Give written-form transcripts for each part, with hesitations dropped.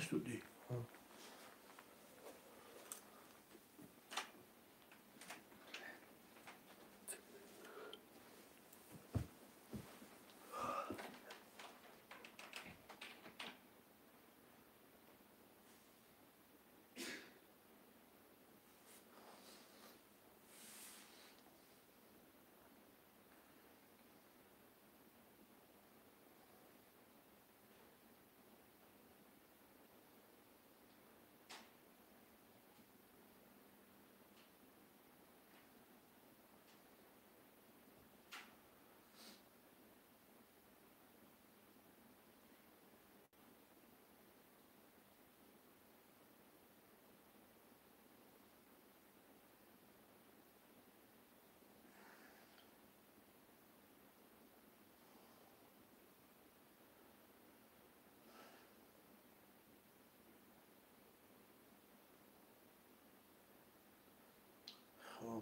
Студии.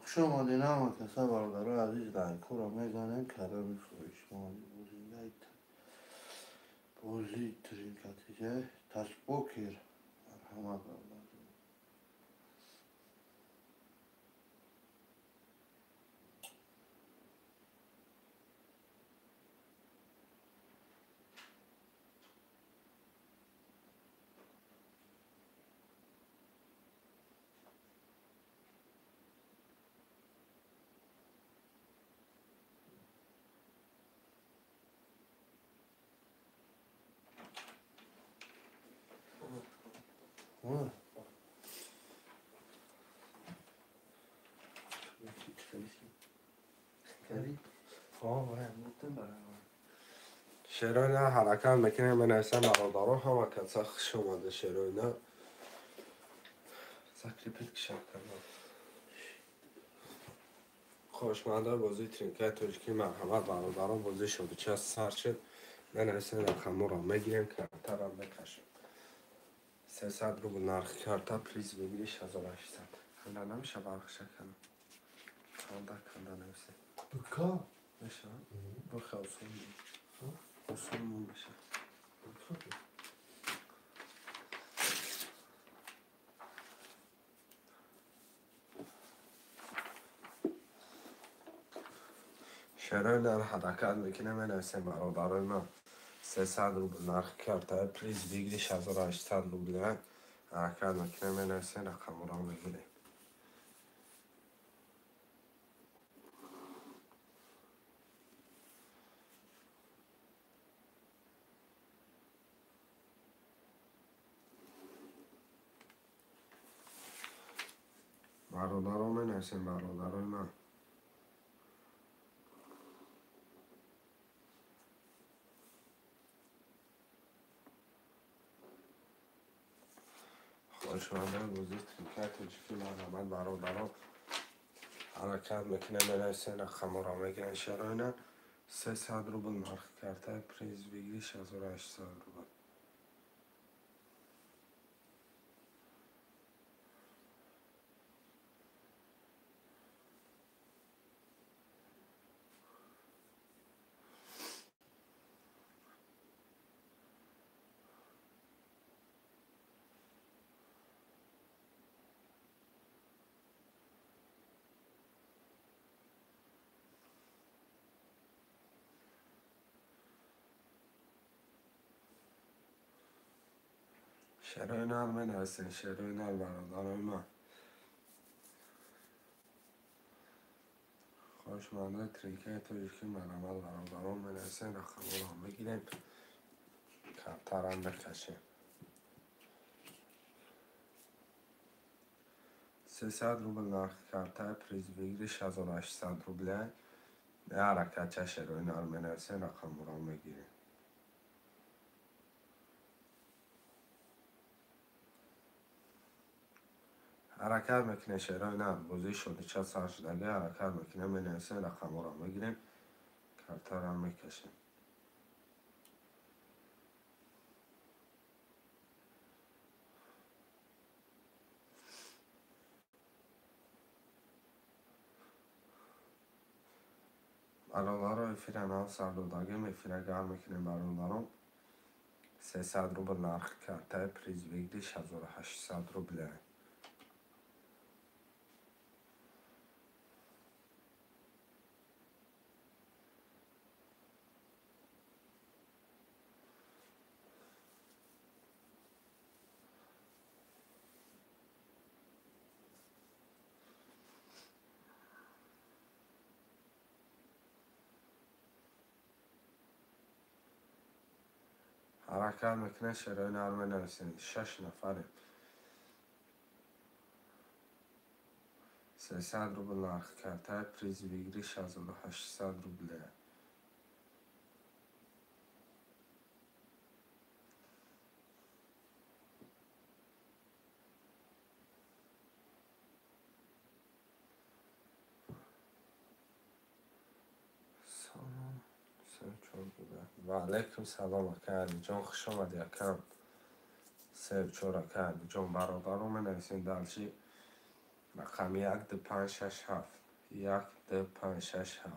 Хуш омадед ҳама каса, бародарои азиз. Лайкҳоро мезанем, кадоми хоҳишманд бозии тринкатиҷа ташпокер. Марҳамат, бародар. Шероина ҳаракат мекунем, менависам бародаро, ҳама каса хуш омада. Шероина закрепить кишам кардам. Хоҳишмандои бозии тринкаи тоҷикӣ, марҳамат, бародарон, бозии шодича сар шуд. Менависем, рақамҳоро мегирем, картаро мекашем. 300 рубл нархи карта, приз выигрыш 1800. Канда намеша бархша кана. Канда канда нависем. Бука? Меша? Буха осон. Осон меша. Шерои нар ҳаракат мекунем, менависем, бародарои ман. 300 рубл нархи карта, приз выигрыш 1800 рубл. Ҳаракат мекунем, менависем, рақамҳоро мегирем. Бародаро, менависем, бародарои ман. Хоҳишмандои бозии тринкаи тоҷикӣ, марҳамат, бародарон, ҳаракат мекунем, менависем, рақамҳоро мегирем. Шароина 300 рубл нархи карта, приз выигрыш 1800 рубл. Шерои нар менависем, шерои нар, бародарои ман. Хоҳишмандои тринкаи тоҷикӣ, марҳамат, бародарон, менависем, рақамҳоро мегирем, картарам мекашем. 300 рубл нархи карта, приз выигрыш 1800 рубл. Ҳаракатча шерои нар менависем, рақамҳоро мегирем. Ҳаракат мекунем, шерои нар, бозии шодича сар шудагӣ, ҳаракат мекунем, менависем, рақамҳоро мегирем, картаро мекашем. Бародаро, эфира нав сар додагим, эфира гарм мекунем, бародарон. 300 рубл нархи картаи, приз выигрыш 1800 рубля. Ҳаракат мекунем, шерои нар менависем. 6 нафарем. 300 рубл нархи картаи, приз выигрыш 1800 рубля. Салом. Ва алайкум салом, ака Алиҷон, хуш омадӣ, акам. 3-4 ака Алиҷон, бародаро менависем дальше. Рақами 1 2 5 6 7. 1 2 5 6 7.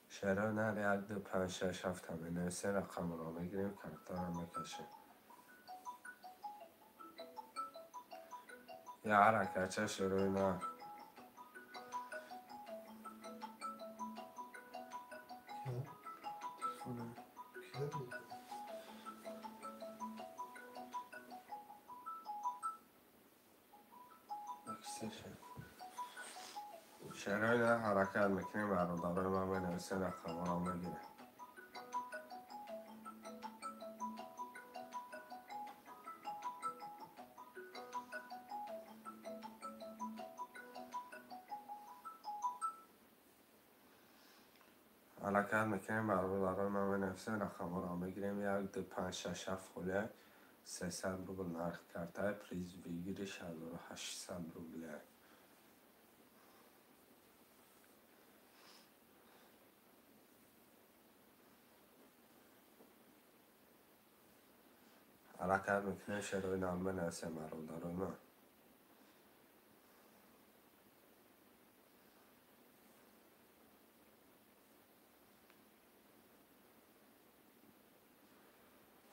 Шерои нар 1 2 5 6 7 менависем, рақамро мегирем, картаро мекашем. Я ҳаракатча шерои нар. Шерои нар ҳаракат мекунем, бародарои ман менависем, рақамҳоро мегирем. Ҳаракат мекунем, бародарои ман менависем, рақамҳоро мегирем. 1 2 5 6 7 холия. 300 рубл нархи картаи, приз выигрыш 1800 рубля. Ҳаракат мекунем, шерои нар менависем, бародарои ман.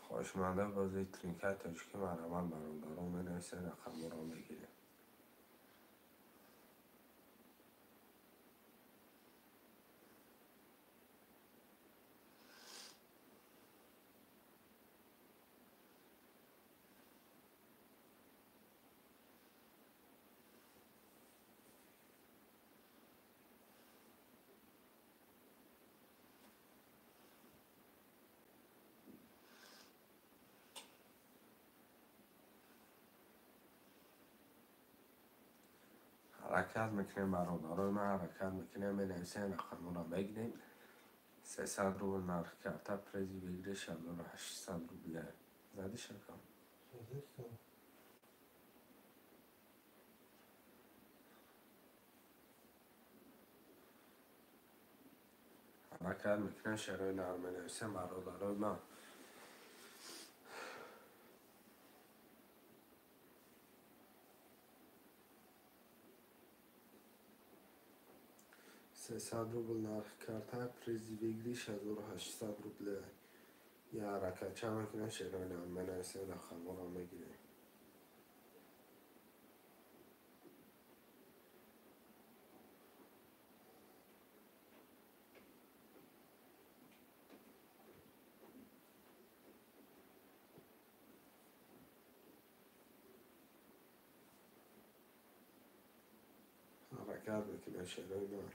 Хоҳишманда бозии тринкаи тоҷикӣ марҳамат, бародарон менависем, рақамҳоро мегирем. Ҳаракат мекунем, бародарои ман, ҳаракат мекунем, менависем, рақамҳоро мегирем. 300 рубл нархи карта, приз выигрыш 1800 рубля. Задиш, акам? Ҳаракат мекунем, шерои нар менависем, бародарои ман. 300 рубл нархи карта, приз выигрыш 1800 рубля. Я ҳаракатча мекунем, шерои нар менависем, рақамҳоро мегирем. Ҳаракат мекунем, шерои нар.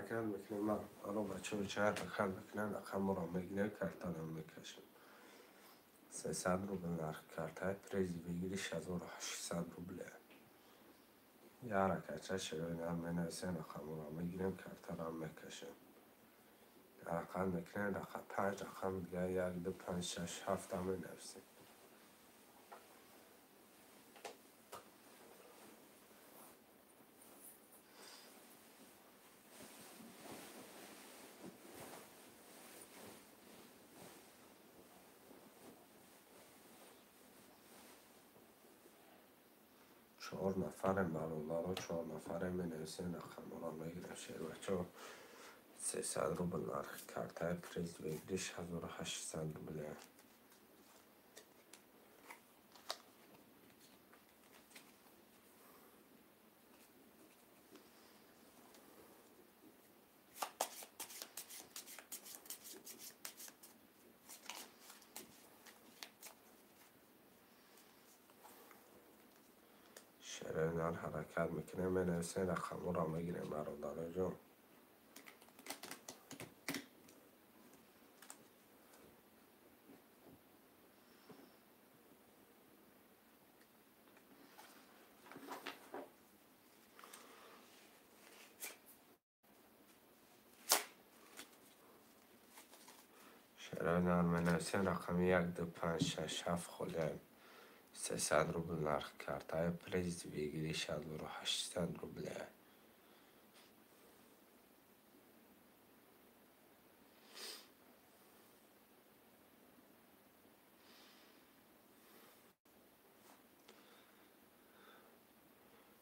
Ҳаракат мекунем, бародаро, бачаҳо ча ҳаракат мекунем, рақамро мегирем, картаро мекашем. 300 рубл нархи картаи, призи выигрыш 1800 рубле. Я ҳаракатча шерои нар менависем, рақамро мегирем, картаро мекашем. Ҳаракат мекунем, рақам 5 рақам дига 1 2 5 6 7 менависем. Чор нафарем бародаро, 4 нафарем менависем, рақамҳоро мегирем. Шербачаҳо 300 рубл нархи картаи, приз выигрыш 1800 рубле. Шерои нар ҳаракат мекунем, менависем, рақамҳоро мегирем бародароҷон. Шерои нар менависем, рақами 1 2 5 6 7 холием. 300 рубл нархи картаи, приз выигрыш 1800 рубле.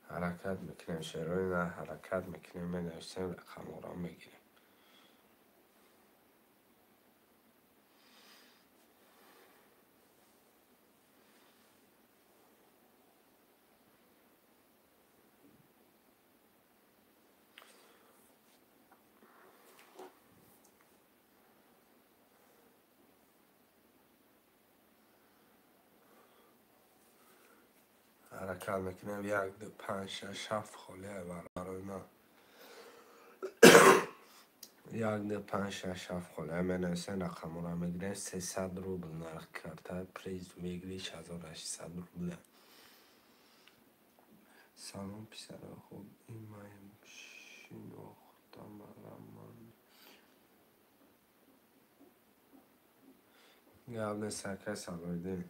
Ҳаракат мекунем, шерои нар ҳаракат мекунем, менависем, рақамҳоро мегирем. Ҳаракат мекунем, 1 2 5 6 7 холия барои ман. 1 2 5 6 7 холия менависем, рақамҳоро мегирем. 300 рубл нархи карта, приз выигрыш 1800 рубле. Салом писаро, хуб имаем шинохтамараман. Гап нест ака Салоҳиддин.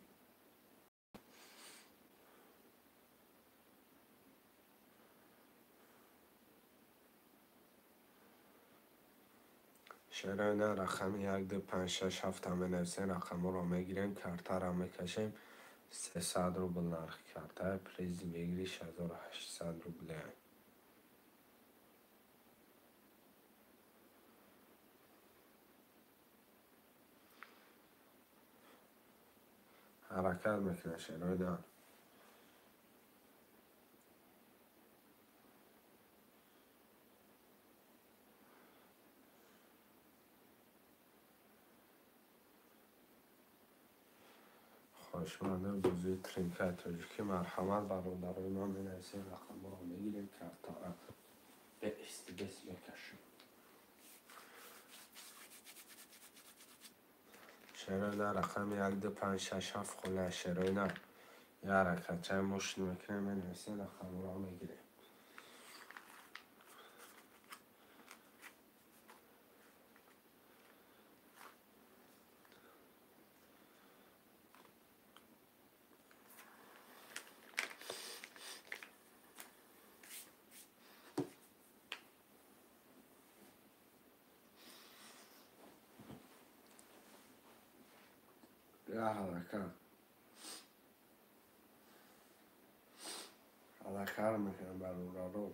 Шерои нар рақами 1 2 5 6 7 менависем, рақамҳоро мегирем, картаро мекашем. 300 рубл нархи карта, приз выигрыш 1800 рубле. Ҳаракат мекунем шерои нар. Хоҳишмандам бозии тринкаи тоҷикӣ, марҳамат бародарои ман, менависем, рақамҳоро мегирем, картаро беистибес мекашем. Шерои нар рақами 1 2 5 6 7 холия. Шерои нар я ҳаракатчаи мошин мекунем, менависем, рақамҳоро мегирем. Я ҳаракат. Ҳаракат мекунем бародаро.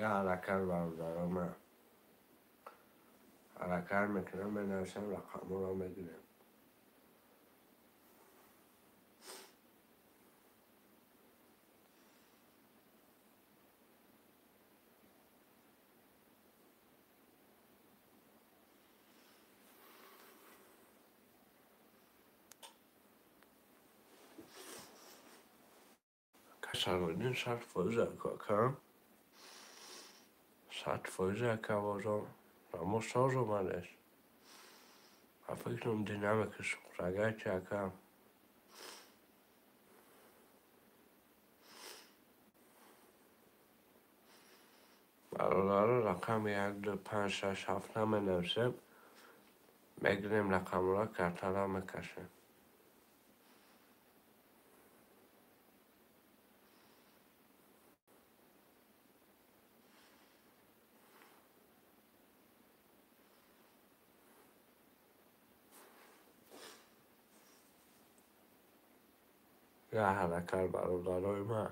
Я ҳаракат бародаро, ман ҳаракат мекунам, менависам, рақамҳоро мегирем. Сароидин 100% ака. 100% ака бозо. Рамо соз омадест. Ба фикрам динамика сухрагачи ака. Бародаро рақами 1, 2, 5, 6, 7 наменависем. Мегирем рақамро, картаро мекашем. Я ҳаракат бародарои ман.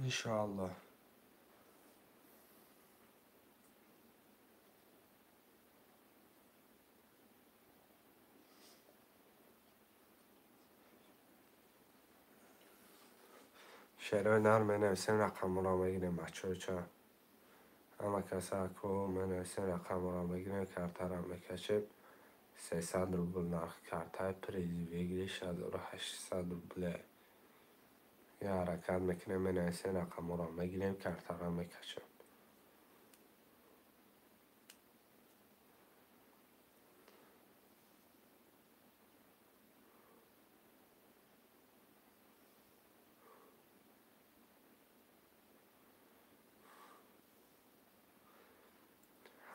Иншоаллоҳ. Шерои нар менависем, рақамҳоро мегирем, бачаҳо ча. Ҳама каса ку менависем, рақамҳоро мегирем, картаро мекашем. 300 рубл нархи картаи призи выигрыш 1800 рубле. Я ҳаракат мекунем, менависем, рақамҳоро мегирем, картаро мекашем.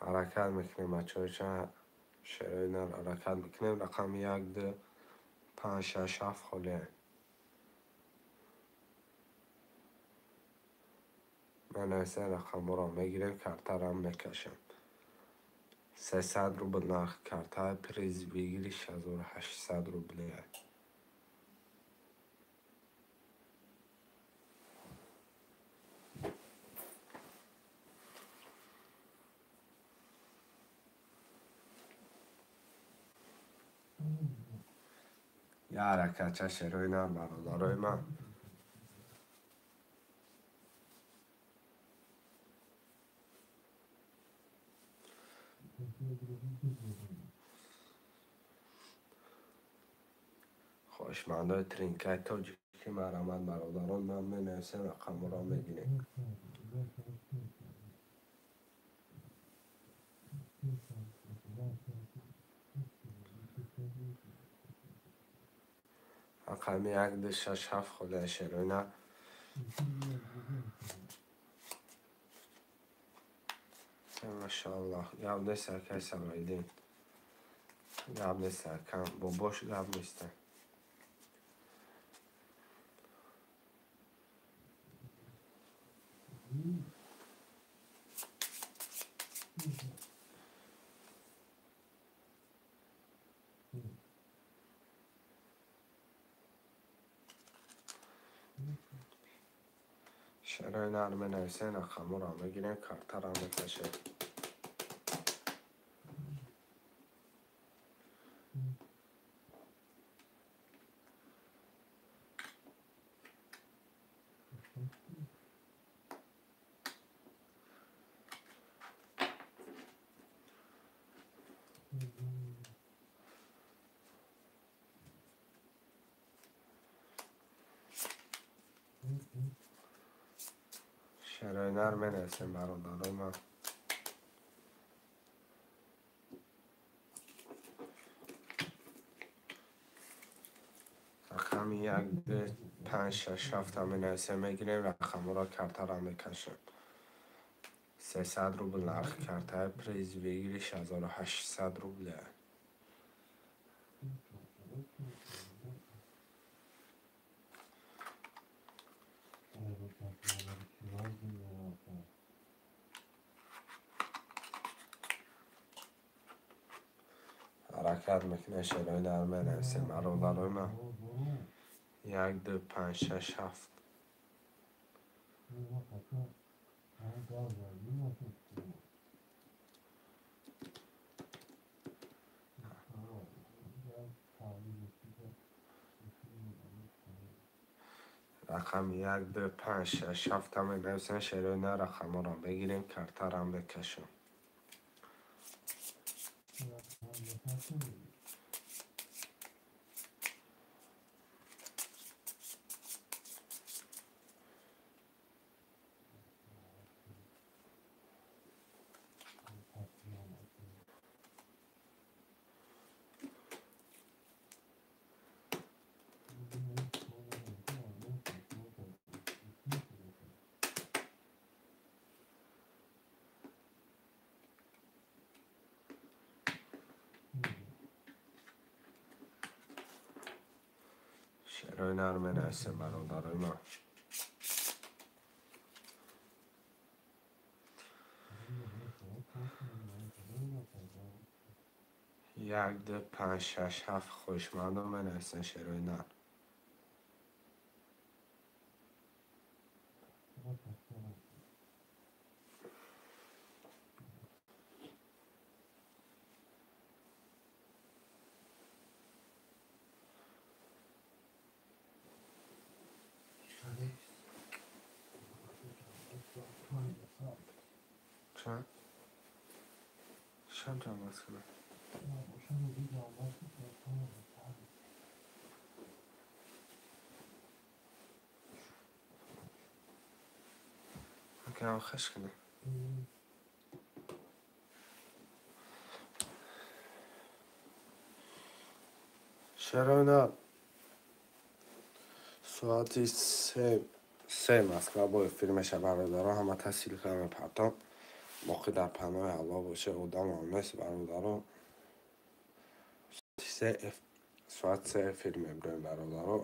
Ҳаракат мекунем, бачаҳо ча. Шерои нар ҳаракат мекунем, рақами 1, 2, 5, 6, 7 холия. Менависем, рақамҳоро мегирем, картаро мекашем. 300 рубл нархи картаи призи выигрыш 1800 рубле. Я ҳаракатча шерои нар бародарои ман. Хоҳишмандои тринкаи тоҷикӣ марҳамат бародарон, ман менависем, рақамҳоро мегирем. Рақами 1, 2, 6, 7 холия шерои нар. Машааллоҳ, гап нест акай Сароидин. Гап нест акам, бобош гап нест. Шерои нар менависем, рақамҳоро мегирем, картаро мекашем. Шерои нар менависем бародарои ман. Рақами 1, 2, 5, 6, 7 менависем, мегирем, рақамҳоро картаро мекашем. 300 рубл нархи картаи приз выигрыш 1800 рубле. Ҳаракат мекунад шерои дар менависем бародарои ман. 1 2 5 6 7. Рақами 1 2 5 6 7 менависем шерои на рақамҳоро бигирем, картарам бикашем. Шерои нар менависем бародарои ман. 1 2 5 6 7 хоҳишмандон менависем шерои нар. Чанд? Шам ҷамъбаст кунам. Акам хаш кунам. Шерои нар соати 3 Москва бо эфир мешавад бародарон. Ҳама таҳсил кардам мепартом. Боқӣ дар паноҳи Аллоҳ боше, одамам нест бародарон. Соати 3 эфир мебироем бародарон.